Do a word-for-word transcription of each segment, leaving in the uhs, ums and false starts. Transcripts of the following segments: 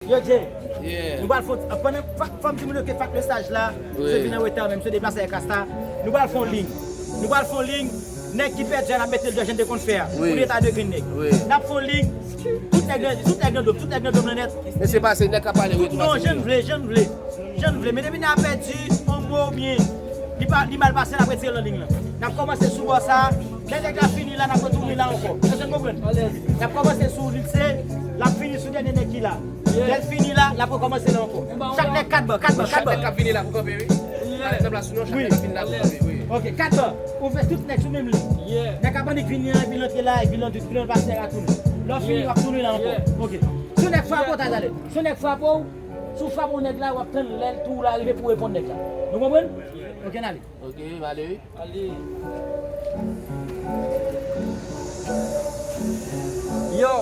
Yo, Jay, nou pral fè, pandan, fò m di moun yo ke fak mesaj la, se vin an reta, menm se deplase avèk Rasta, nou pral fè yon liy. Nou pral fè yon liy, nèg ki pèdi a, n ap mete l jan n te konn fè a. Kounye a ta de grenn nèg. N ap fè yon liy, tout nèg nan, tout nèg nan dwòm, tout nèg nan dwòm nan nèt. Mesye pase, nèg ka pale, wi, non, jan n vle, jan n vle. Jan n vle. Men depi nèg la pèdi, yon mo oubyen li pa, li mal pase, n ap retire l nan liy lan. N ap kòmanse sou bò sa a. Lè nèg la fini la, n ap retounen la ankò. Èske n konprann? N ap kòmanse sou li, se, l ap fini sou dènye nèg ki la. Lè l fini la, l ap rekòmanse la ankò. Chak nèg kat ban, kat ban, kat ban. Chak nèg k ap vini la pou kanpe, wi. Pa egzanp la, sou non, chak nèg k ap vini la pou kanpe, wi. Ok, kat ban. Ou fè tout nèg sou menm liy. Nèg k ap annik vini an, epi l antre la, epi l antre, epi l pase a tounen. Lè w fini, w ap tounen la ankò. Ok. Si yon nèg frape w, talè. Si yon nèg frape w, si w frape yon nèg la, w ap tann lè l tou la rive pou w reponn nèg la. Nou konprann? Ok, n ale. Ok, m ale, wi. Ale. Yo.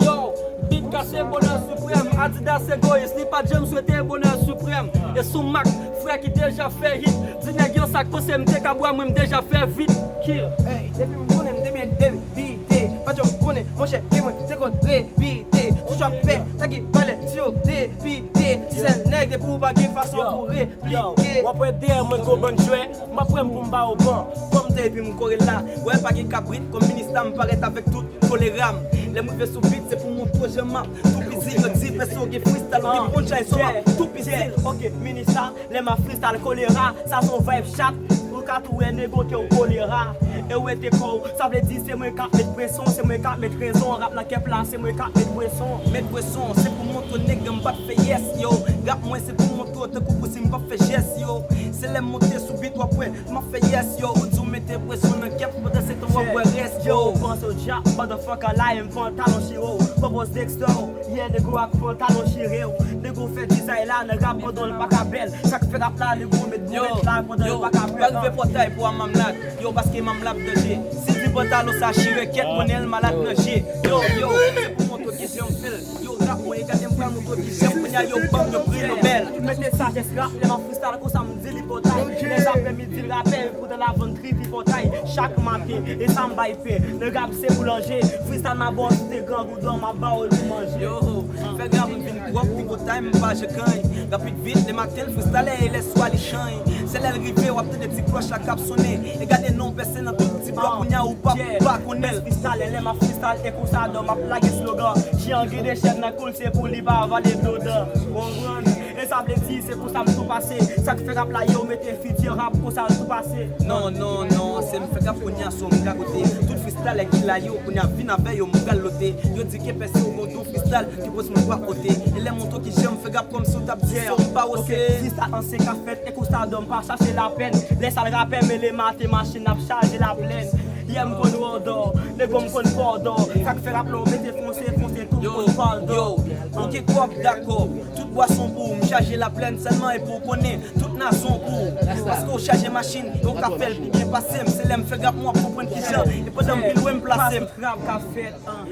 Yo, big kase bonè siprèm. Adidas egoyis, li pa t janm swete bonè siprèm. E sou mak, frè ki deja fè hit. Di nèg yo sa k panse m te ka bwa, mwen m deja fè vit. Kill. Hey, depi m konnen m te byen debite. Pa t janm konnen, monchè, ke mwen te konn repite. Tou ap fè, sa ki valè, si yo depite. Ti sèl nèg, depi w pa gen fason pou re- Yo, w ap wè dèyè mwen gwo bann jwè, m ap wè m pou m ba yo ban. Kòm te epi m kore la, wè pa gen kabrit, kòm minis la m parèt avèk tout kolera m. Lè m rive sou bit, se pou montre w jan m ap tou pizi, yo di fè so gen freestyle, ou gen punchline, so m ap tou pizi. Ok, minis la, lè m ap freestyle kolera, sa se yon vibe chat, ou ka tou wè nego ke w kolera. E w rete kò w, sa vle di se mwen k ap met presyon, se mwen k ap met rezon, rap nan kèp la, se mwen k ap met presyon. Met presyon, se pou montre nèg m p ap fè yes, yo. Rap mwen se pou montre tankou pou si m p ap fè jès, yo. Se lè m monte sou bit w ap wè m ap fè yes, yo. Ou di w mete presyon nan kèp, pandan se tan w ap wè rès, yo. Yo, panse w djab, motherfucker, la e m pantalon chire w. Pòpòz Dexter, yeah, nego ak pantalon chire w. Nego fè dizay la nan rap pandan l pa ka bèl. Sa k fè rap la, nego met bourèt la pandan l pa ka bèl. Pa rive pòtay pou a mamlak, yo, paske mamlak danje. Si di pantalon sa chire, kèt konnen l malad nan je. Yo, yo, se pou montre ki jan m fè l. Yo, rap mwen, e gade m pral montre ki jan m kounye a, yo, ban m yon pri Nobèl. Mete sajès rap, lè m ap freestyle konsa, m di li pòtay. Lèzaprèmidi, l rapè, poutan lavann tripotay. Chak maten, e sa m bay pen. Nan rap, se boulanje. Freestyle ma bòs, te grangou dan, m ap ba w l pou manje. Yo, fè rap m vin pwòp, tripotay, m pa je kany. Rapid vit, le maten, l freestyle, e lè swa li chany. Se lè l rive, w ap tande ti klòch la k ap sonnen. E gade non pèse nan tout ti blòk, kounye a ou p ap pa konnen l. Freestyle, lè m ap freestyle, e konsa dan m ap lage slogan. Chyen an gen de chèn nan kou l, se pou li pa avale dlo dan. Konprann? E sa vle di, se konsa m tou pase. Sa k fè rap la, yo mete fiti an rap, konsa l tou pase. Non, non, non, se m fè rap kounye a, so m gagote. Tout freestyle ki la yo, kounye a vin avè yo, m pral lote. Yo di ke pèse w gon tou freestyle, ki pòs mwen pa kote. E lè m montre ki jan m fè rap kòm si w t ap di so m pa wose. Freestyle an se ka fèt, e konsa dan m pa chache lapèn. Lè sa l rapè, men le maten, machin ap chaje laplèn. Yè m konn wòdò, nego m konn pòdò. Sa k fè rap la, w mete fonse, fonse tou konn pòdò. Yo, yo, ou gen kòb, dakò. Tout bwason pou ou, m chaje laplèn sèlman e pou w konnen, tout nazon pou ou. Paske w chaje machin, e w ka fè l pi byen pase m. Se lè m fè rap mwen w ap konprann ki jan, e pandan m pi lwen m plase m. Rap ka fèt, an.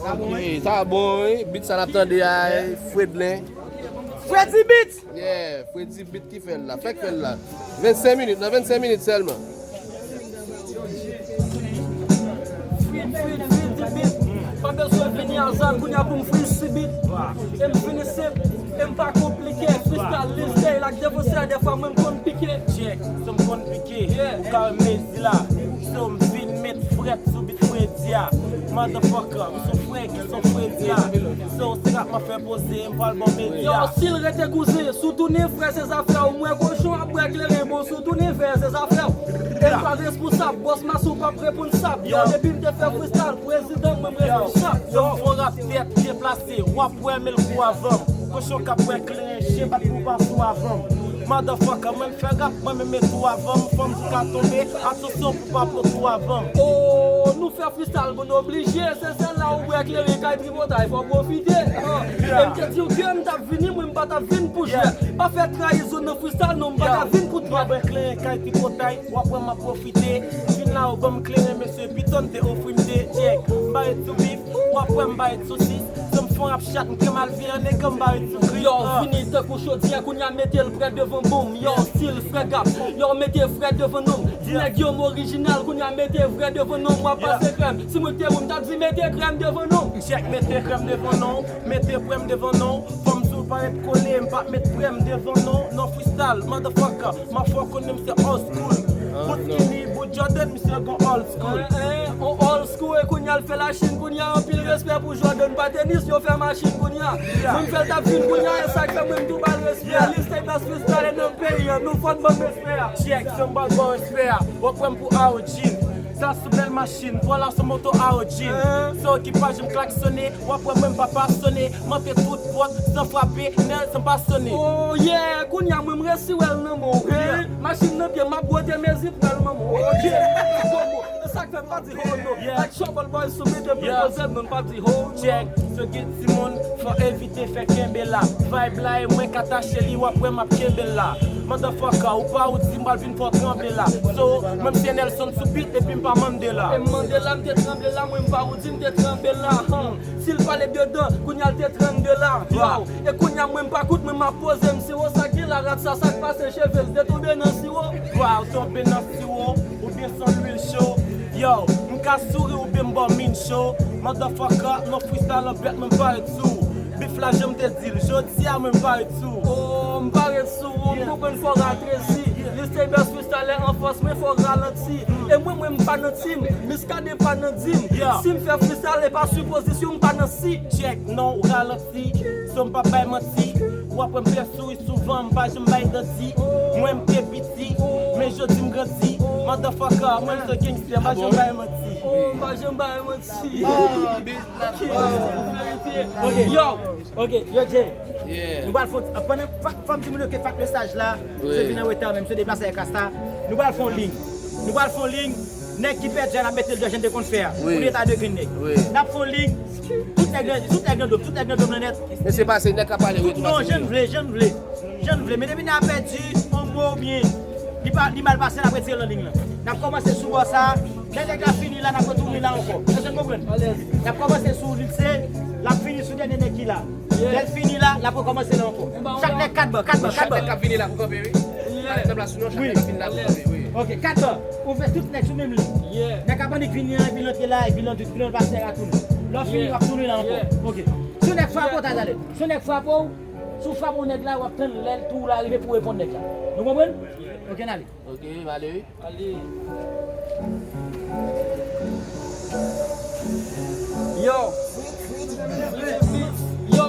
Ok, sa bon, wi. Beat sa n ap tande a, Fredlin. Freddy Beat! Yeah, Freddy Beat ki fè l la, fèk fè l la. Vennsenk minit, nan vennsenk minit sèlman. Freddy, Freddy, Freddy Beat. Pa bezwen vini aza, kounye a pou m free si beat. E m vini senp, e m pa konplike. Freestyle, lil style ak devansè, dèfwa mwen m konn pike. Check, so m konn pike. Yeah. Ou ka wè mezi la. So m vin met frèt sou beat Freddy a. Motherfucker, m sou Freddy, so Freddy a. So se rap m ap fè poze, m pral bon medya. Yo, si l rete kouzen, si w tounen frè se zafè w. M wè kochon ap bwè kleren, bon si w tounen vè se zafè w. E m pa responsab, bòs mason p ap reponn sab. Yo, depi m te fè freestyle, prezidan mwen m responsab. Yo, m fè rap tèt byen plase, w ap wè men l kou avan m. Kochon k ap bwè kleren, chen bat pou pa sou avan m. Motherfucker, mwen m fè rap, mwen menm e tou avan m. Fanm tou ka tonbe, atansyon pou pa pran tou avan m. Oh, nou fè freestyle, bon oblije, se sèl la ou bwè kleren kay tripotay, fò w pwofite. Ah, e m te di w ke m t ap vini, mwen m pa t ap vin pou jwèt. Pa fè trayizon nan freestyle, non, m pa t ap vin pou twèt. Bwè kleren kay tripotay, w ap wè m ap pwofite. Vin la, ou ban m kleren, mesye, piton te ofri m de check. M bare sou bif, w ap wè m bare sou sis. Zanm fon ap chat, m krè mal vye an nèg, m bare sou gri. Yo, vini tankou chodyè, kounye a mete l prè devan bonm. Yo, stil frè gap, yo, mete frè devan nonm. Nèg yo m orijinal, kounye a mete vrè devan non m, w ap pase krèm. Si mwen te ou, m t ap di mete krèm devan non m. Chèk, mete krèm devan non m, mete krèm devan non m. Fò m di w pa ret kole, m p ap met krèm devan non m. Non freestyle, motherfucker, m ap fè w konnen m se old school. Bout skinny, bout Jordan, misye gon old school. Eh, eh, on old school, e kounye a l fè la Chine, kounye a anpil respè pou Jordan, pa tenis, yo fè machin kounye a. Mwen m fè l t ap fin kounye a, e sa k fè mwen m tou ba l respè. Lil Stay Best freestyle nan peyi an, nou fò n ban m respè a. Check, se m ba l bon respè a. W ap wè m pou Aojin. Sa sou bèl machin, vwala sou moto Aojin. Sa ki pa janm klaksonnen, w ap wè mwen m pa pasone. Monte tout pòt, san frape, nèl san pa sonnen. Oh yeah, kounye a mwen m resi wè l nan men w. Machin nan pye, m ap bwote mezi pral manman w. Oh yeah, e sa k fè m pa di ho no. Like Trouble Boy sou beat, epi poze l, nou pa di ho no. Check, so gen timoun, fò evite fè kenbe la. Vibe la e mwen k atache li, w ap wè m ap kenbe l la. Motherfucker, ou pa ou di m pral vin fè w tranble la. So, mwen m se Nelson sou beat, epi m pa Mandela. E Mandela, m te tranble la, mwen m pa ou di m te tranble la. Si l pale dedan, kounye a l te tranble la. Yo, e kounye a mwen m pa kout, mwen m ap poze m siwo. Sa k gen la, rat sa, sa k pase cheve l detonbe nan siwo. Vwa ou tonbe nan siwo, oubyen se yon lwil cho. Yo, m ka souri oubyen m ba w min cho. Motherfucker, non freestyle an bèt, mwen m pa ret sou ou. Beef la, jan m te di l, jodi a mwen m pa ret sou ou. Oh, m pa ret sou ou, m konprann fò ratresi. Lil Stay Best freestyle an fòs, mwen fò ralanti. E mwen, mwen m pa nan tim, Miskaden pa nan dim. Si m fè freestyle, e pa sipozisyon, m pa nan si. Check, non, ou ralanti. So m pa bay manti, w ap wè m fè souri souvan, m pa janm bay danti. Mwen m te piti, men jodi m grandi. Motherfucker, mwen m se gangster, m pa janm bay manti. Oh, m pa janm bay manti. Yo, ok, yo, Jay. Nou pral fè, pandan, fò m di moun yo ke fak mesaj la, se vin an reta, menm se deplase avèk rasta. Nou pral fè yon liy. Nou pral fè yon liy. Nèg ki pèdi a, n ap mete l jan n te konn fè a. Wi. Kounye ta de grenn nèg. Wi. N ap fè yon liy. Tout nèg nan, tout nèg nan dwòm, tout nèg nan dwòm nan nèt. Mesye pase, nèg ka pale wi. Non, jan n vle, jan n vle. Jan n vle. Men depi nèg la pèdi, yon mo oubyen li pa, li mal pase, n ap retire l nan liy lan. N ap kòmanse sou bò sa a. Lè nèg la fini la, n ap retounen la ankò. Èske n konprann? N ap kòmanse sou li se, l ap fini sou dènye nèg ki la. Lè l fini la, l ap rekòmanse la ankò. Chak nèg kat ban, kat ban, kat ban. Chak nèg k ap vini la pou kanpe, wi. Ak nèg la sou non, chak nèg k ap vini la pou kanpe, wi. Ok, kat ban. Ouvè tout nèg sou menm liy. Nèg k ap annik vini an, epi l antre la, epi l antre, epi l pase a tounen. Lè w fini, w ap tounen la ankò. Ok. Si yon nèg frape w, talè. Si yon nèg frape w, si w frape yon nèg la, w ap tann lè l tou la rive pou w reponn nèg la. Nou konprann? Ok, n ale. Ok, m ale wi. Ale. Yo. Yo.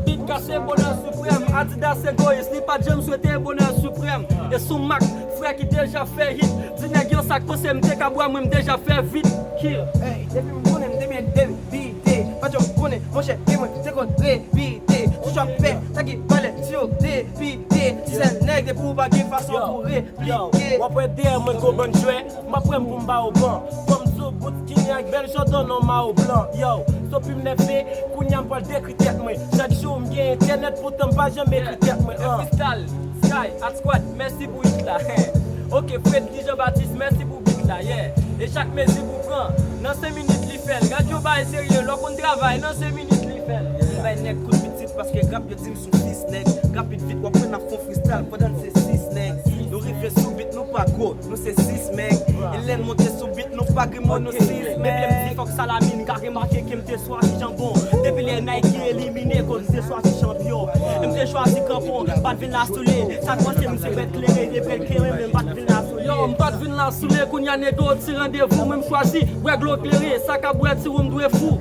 Beat kase bonè siprèm. Adidas egoyis, li pa t janm swete bonè siprèm. E sou Mac, frè ki deja fè hit. Di nèg yo sa k panse m te ka bwè, mwen m deja fè vit. Kill. Hey, depi m konnen m te byen debite. Pa t janm konnen, monchè, e mwen te konn repite. Ti chòp fè, sa ki valè, ti yo depite. Ti sèl nèg, depi w pa gen fason pou re Yo, w ap wè dèyè mwen gon bann jwè, m ap wè m pou m ba w ban. Fò m di w bout skinny ak bèl Jordan an mawo blan. Yo, so pi m nève, kounye a m pral dekri tèt mwen. Chak jou m gen entènèt, poutan m pa janm ekri tèt mwen. An. Freestyle, Sky, Hot Squad, mèsi pou hit la. Ok, Fredly Jean Baptiste, mèsi pou beat la, yeah. E chak mezi pou pran, nan senk minit li fè l. Gad yon bagay serye, lè w konn travay, nan senk minit li fè l. M bay nèg kout pitit paske rap yo di m sou fis nèg. Rapid vit w ap wè n ap fè yon freestyle pandan n se sis nèg. Nou rive sou beat, nou pa gwo, nou se sis nèg. E lè n monte sou beat, nou pa grimo, nou sis nèg. Depi m di fòk Salamine ka remake ke m te swafi janbon. Depi lè Nike elimine, koz m te swafi chanpyon. E m te chwazi kanpon, m pa t vin la soule. Sa k panse m se bèt klere, depi l klere, men m pa t vin la soule. Yo, m pa t vin la soule, kounye a nèg yo ti randevou, mwen m chwazi bwè dlo klere, sa k ap bwè ti wonm dwe fou.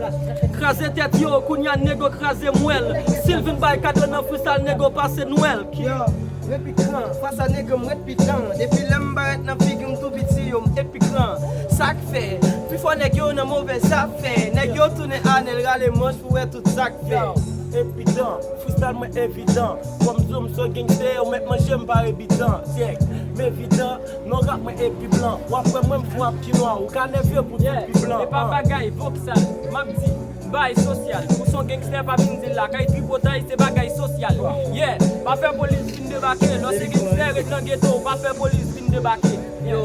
Kraze tèt yo, kounye a nèg yo kraze mwèl. Si l vin bay kado nan freestyle, nèg yo pase Nwèl. Yo, ret pi gran, fwa sa nèg yo m ret pi gran. Depi lè m parèt nan figi m tou piti yo, m ret pi gran. Sa k fè, pifò nèg yo nan movèz zafè. Nèg yo tounen anèl rale manch pou wè tout sa k fè. Yo, evidan, freestyle mwen evidan. Fò m di w m se yon gangster, ou mèt manje m pa evidan. Check, m evidan, non rap mwen epi blan. W ap wè mwen m fou ap ki nwa, ou ka nève pou di pi blan. E pa bagay voksal, m ap di, bay sosyal. Ou se yon gangster, pa vin di l lakay tripotay, se bagay sosyal. Yeah, pa fè polis vin debake. Lè w se gangster, ret nan geto, pa fè polis vin debake. Yo,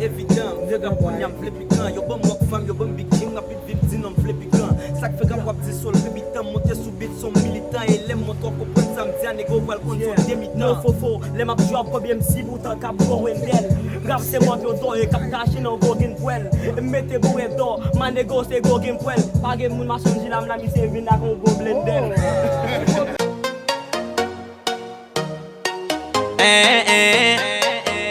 evidan, m vle gran kounye a, m vle pi gran. Yo ban m Rockfam, yo ban m Big Jim, rapid vip di non, m vle pi gran. Sa k fè rap w ap di soul, repitan, m monte sou beat, se yon militan. E lè m montre w konprann sa m di a, nèg yo pral konn se yon demitan. Non, fofo, lè m ap jwe ap konbyen m si boutan k ap bò Wendell. M Kap se mòt yo dòye, kap kache nan gwo gin pwèl. M mete boure dò, ma nego se gwo gin pwèl. Pa gen moun machann jila m la, misye vin ak yon gwo blendè.